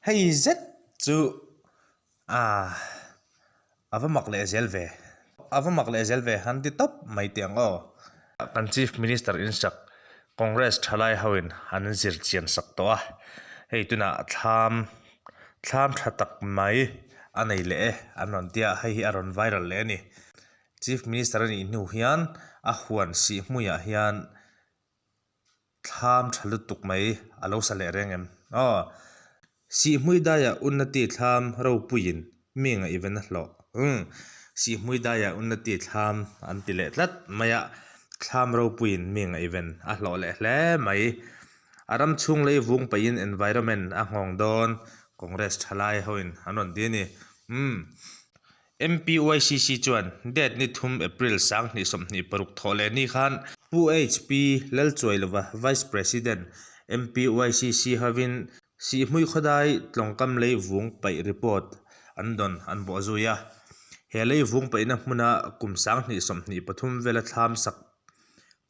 Hei zet chu ah a va mak leh zel ve, a va mak leh zel ve han ti tawp mai teh ang aw. Kan Chief Minister insak Congress thalai hoin an zir chian sak tawh a, hei tunah thlam thlam tha tak mai a nei leh e an rawn tia, hei hi a rawn viral leh a ni. Chief Minister a nih hnu hian a huan sih hmuiah hian thlam tha lutuk mai a lo sa leh reng em? Aw, Sihhmui daiah Unnati thlam ropuiin mi ngaihven a hlawh. Umm, Sihhmui daiah Unnati thlam an ti leh tlat mai a, thlam ropuiin mi ngaihven a hlawh leh hle mai. A ram chhung lei vung paihin environment a nghawng dawn, Congress thalai hoin an rawn ti a ni. Umm. MPYCC chuan date ni thum April 2026 thawh leh ni khan Pu HP Lalchuailova Vice President MPYCC hovin Sihhmui khawdai tlawngkam lei vung paih report an dawn an bawh zui a. He lei vung paihna hmuna kum 2023 vela thlam sak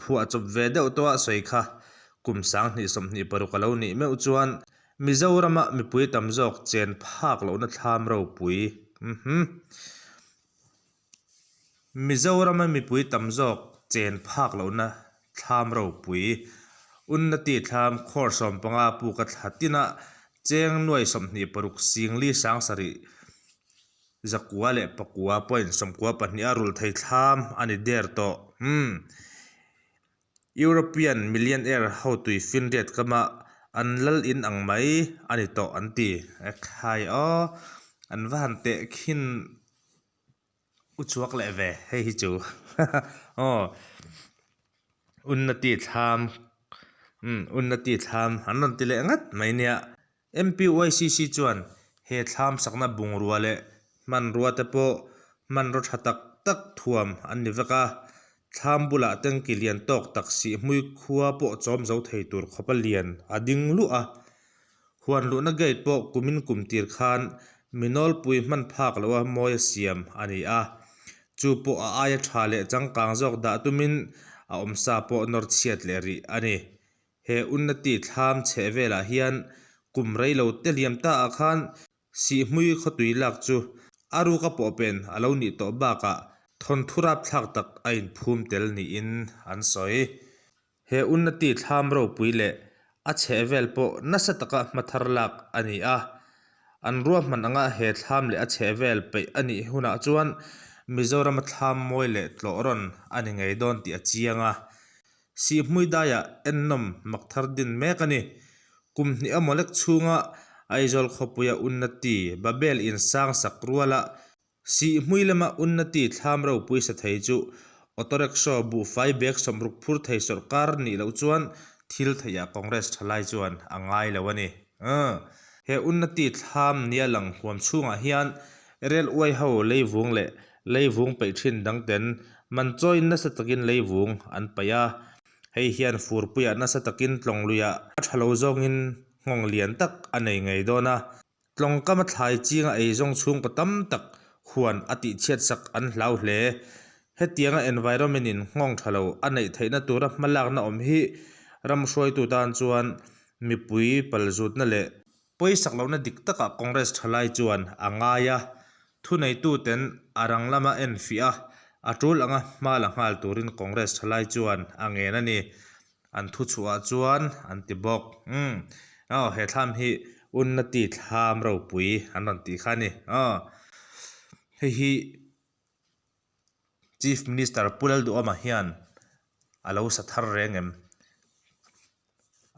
phuah chawp ve deuh tawha sawi kha kum 2026 a lo nih meuh chuan Mizorama mipui tam zawk chen phak lohna thlam ropui mhm Mizorama mipui tam zawk chen phak lohna thlam ropui Unnati thlam khawr 15 puka thla tina cheng nuai 26 singli sangsarih zakua leh pakua point 92 a rulh thei thlam a ni der tawh umm. European millionaire ho tui finriat kama an lal in ang mai a ni tawh an ti. Ekhai aw, an va han teh khin u chhuak leh ve hei hi chu aw Unnati thlam umm Unnati thlam an rawn ti leh ngat mai nia. MPYCC chuan he thlam sakna bungrua leh hmanrua te pawh hmanraw tha tak tak thuam an ni vek a, thlam bulah tanki lian tawk tak sihhmui khua pawh chawm zo thei tur khawpa lian a ding luah a. Huan luhna gate pawh kumin kum tir khan mi nawlpui hman phak loha mawi a siam a ni a, chu pawh a aia tha leh changkang zawk dah tumin a awmsa pawh nawr chhiat leh rih a ni. He Unnati thlam chheh velah hian kum rei lo te liam ta ah khan Sihhmui khawtui lak chu a ruka pawhpen a lo nih tawh bakah thawnthu rapthlak tak a inphum tel niin an sawi. He Unnati thlam ropui leh a chheh vel pawh nasa taka hma thar lak a ni a. An ruahman anga he thlam leh a chheh vel peih a nih hunah chuan Mizorama thlam mawi leh tlawh rawn a ni ngei dawn tih a chiang a. Sihhmui daiah ennawm mak thar din mek a ni. Kum hnih a mawlek chhunga Aizawl khawpuia Unnati Babel in sang sak ruala Sihhmui lama Unnati thlam ropui sa thei chu Auto Rickshaw buhfai bag 60 phur thei sawrkar nih loh chuan thil theihah Congress thalai chuan a ngai lo a ni. He Unnati thlam nia lang huam chhungah hian Rel uai ho leivung leh Leivung peih thin dangten man chawiin nasa takin leivung an paih a, hei hian furpuiah nasa takin tlawng luiah a tha lo zawngin nghawng lian tak a nei ngei dawn a. Tlawng kama thlai chinga eizawng chhungkaw tam tak huan a tihchhiat sak an hlau hle. Hetianga environment in nghawng tha lo a neih theihna tura hmalakna awm hi ram hruaitu tan chuan mipui palzutna leh Pawisak lohna dik takah Congress thalai chuan a ngai a, thuneituten a rang lama enfiah a, a tul anga hma la nghal turin Congress thalai chuan a ngen a ni. An thuchhuah chuan an ti bawk. Umm. Aw, he thlam hi Unnati thlam ropui an rawn tih kha a ni. Aw. Hei hi Chief Minister Pu Lalduhawma hian a lo sa thar reng em?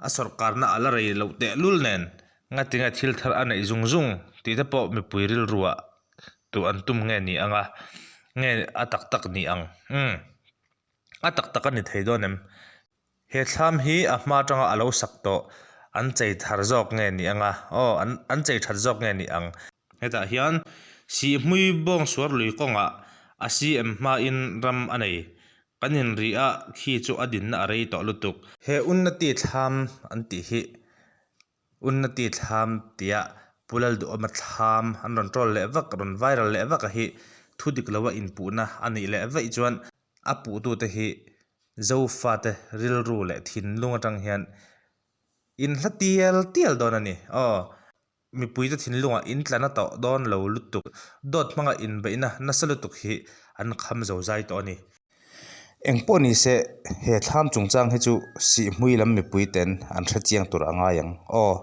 A sawrkarna a la rei loh tehlul nen ngatinge thil thar a neih zung zung tih te pawh mipui rilruah tuh an tum nge ni ang a, nge a tak tak ni ang? Umm, a tak tak a ni thei dawn em? He thlam hi a hma atanga a lo sak tawh an chei thar zawk nge ni ang a, aw an an chei that zawk nge ni ang? Hetah hian Sihhmui bawngsuar lui kawngah a CM hmain ram a nei. Kan inri a, khi chu a dinna a rei tawh lutuk. He Unnati thlam an tih hi Unnati thlam tia Pu Lalduhawma thlam an rawn troll leh vak, rawn viral leh vak a hi thu dik loa inpuhna a nih leh vaih chuan a puhtute hi. Zofate rilru leh thinlung atang hian in hla tial tial dawn a ni. Aw, mipuite thinlungah in tla na tawh dawn lo lutuk, dawt hmanga inbeihna nasa lutuk hi an kham zo zai tawh a ni. Eng pawh ni se, he thlam chungchang hi chu Sihhmui lam mipuiten an hre chiang tur a ngai ang. Aw.